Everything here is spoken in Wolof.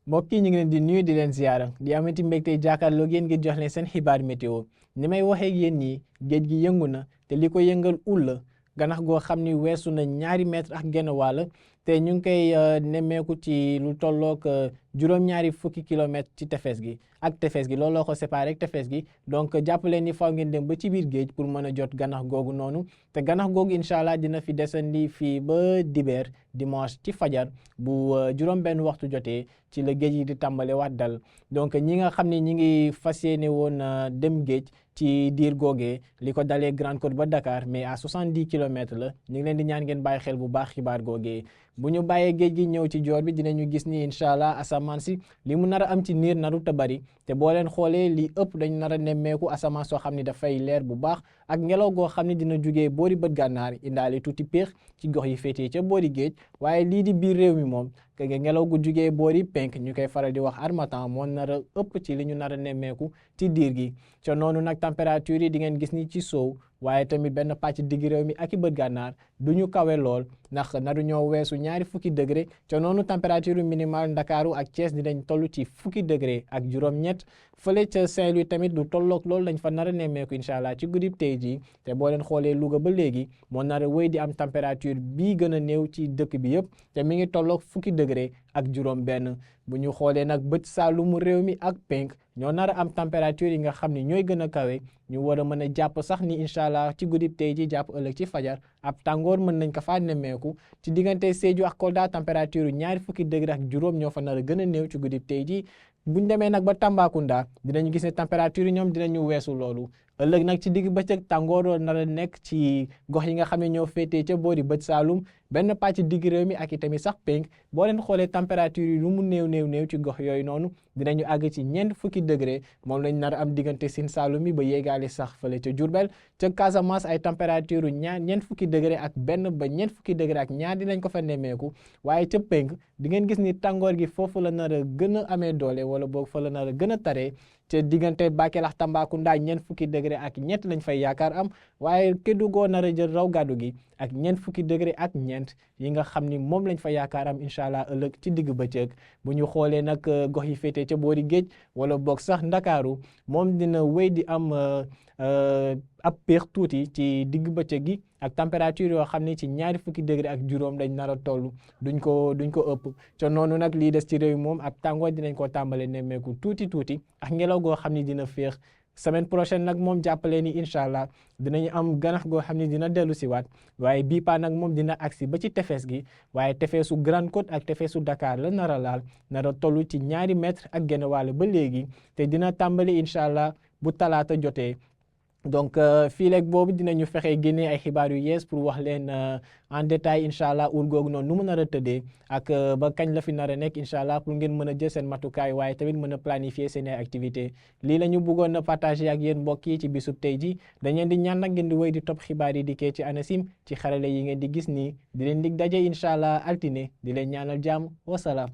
mbokk yi ñu ngi leen di nuyu di leen ziyaara di amati mbégte jàkkaarloo yéen ngir jox leen seen xibaar météo ni may waxee ak yéen nii géej gi yëngu na te li ko yëngal ul la ganax goo xam ni weesu na 2 mètre ak genn wàll te ñu ngi koy nemmeeku ci lu tollook juróom-ñaari fukki kilomètre ci tefes gi ak tefes gi looloo ko séparé ak tefes gi donc jàpp leen ni faaw ngeen dem ba ci biir géej pour mën a jot ganax googu noonu te ganax googu incha allah dina fi desandi fii ba dibeer dimanche ci fajar bu juróom benn waxtu jotee ci la géej yi di tàmbale waat dal donc ñi nga xam ne ñi ngi fas yéene woon dem géej ci diir googee li ko dalee Grande Côte ba Dakar mais à 70 kilomètres la ñu ngi leen di ñaan ngeen bàyyi xel bu baax xibaar googee bu ñu bàyyee géej gi ñëw ci joor bi dinañu gis ni incha allah asamaan si li mu nar a am ci niir naru ta bari te boo leen xoolee li ëpp dañ nar a nemmeeku asamaan soo xam ne dafay leer bu baax ak ngelaw goo xam ne dina jugee boori bët gànnaar indaale tuuti péex ci gox yi féetee ca boori géej waaye lii di biir réew mi moom ke ngelaw gu jugee boori penk ñu koy faral di wax harmattan moo nar a ëpp ci li ñu nar a nemmeeku ci diir gi ca noonu nag température yi di ngeen gis ni ci sow waaye tamit benn pàcc digg réew mi ak i bët gànnaar du ñu kawe lool ndax naru ñoo weesu 20 degré ca noonu température minimale Ndakaaru ak Thiès dinañ toll ci 10 degré ak juróom-ñett fële ca Saint-Louis tamit du tolloog loolu dañ fa nar a nemmeeku incha allah ci guddib tey jii te boo leen xoolee Louga ba léegi moo nar a wéy di am température bii gën a néew ci dëkk bi yëpp te mi ngi tolloog 10 degré ak juróom-benn bu ñu xoolee nag bët saalumu réew mi ak penk ñoo nar a am température yi nga xam ne ñooy gën a kawe ñu war a mën a jàpp sax ni incha allah ci guddib tey ji jàpp ëllëg ci fajar ab tàngoor mën nañ ko faa nemmeeku ci diggante Sédhiou ak Kolda température 20 degré ak juróom ñoo fa nar a gën a néew ci guddib tey ji buñ demee nag ba Tambacounda dinañu gis ne température yi ñoom dinañu weesu loolu ëllëg nag ci digg bëccëg tàngoor nar a nekk ci gox yi nga xam ne ñoo féetee ca boori bët saalum benn pàcc digg réew mi ak itamit sax penk boo leen xoolee température yi lu mu néew ci gox yooyu noonu dinañu àgg ci 40 degré moom lañ nar a am diggante Sine Saalum mi ba yéegaale sax fële ca Diourbel ca Casamance ay température ñeent fukki degré ak benn ba ñeent fukki degré ak ñaar dinañ ko fa nemmeeku waaye ca penk di ngeen gis ni tàngoor gi foofu la nar a gën a amee doole wala boog fa la nar a gën a taree ca diggante Bakel ak Tambacounda 40 degré ak ñett lañ fay yaakaar am waaye Kédougou nar a jël raw gàddu gi ak 40 degré ak ñeent yi nga xam ni moom lañ fa yaakaar am incha allah ëllëg ci digg bëccëg bu ñu xoolee nag gox yi féetee ca boori géej wala boog sax Ndakaaru moom dina wéy di am ab péex tuuti ci digg bëccëg gi ak température yoo xam ne ci 20 degré ak juróom lañ nar a toll duñ ko ëpp ca noonu nag lii des ci réew moom ab tàngoor dinañ ko tàmbale nemmeeku tuuti ak ngelaw goo xam ne dina féex semaine prochaine nag moom jàppale ni incha allah dinañu am ganax goo xam ne dina dellu si waat waaye bii paa nag moom dina agsi ba ci tefes gi waaye tefesu Grande Côte ak tefesu Dakar la nar a laal nar a toll ci 2 mètres ak genn wàll ba léegi te dina tàmbali incha allah bu talaata jotee donc fii leeg boobu dinañu fexe génnee ay xibaar yu yees pour wax leen en détail incha allah ul googu noonu nu mu nar a tëddee ak ba kañ la fi nar a nekk incha allah pour ngeen mën a jël seen matukaay waaye tamit mën a planifier seen ay activité lii la ñu bëggoon a partager ak yéen mbokk yi ci bisub tey ji dañ leen di ñaan nag ngeen di wéy di topp xibaar yi di kee ci ANACIM ci xarale yi ngeen di gis nii di leen dig daje incha allah altine di leen ñaanal jàmm wasalaam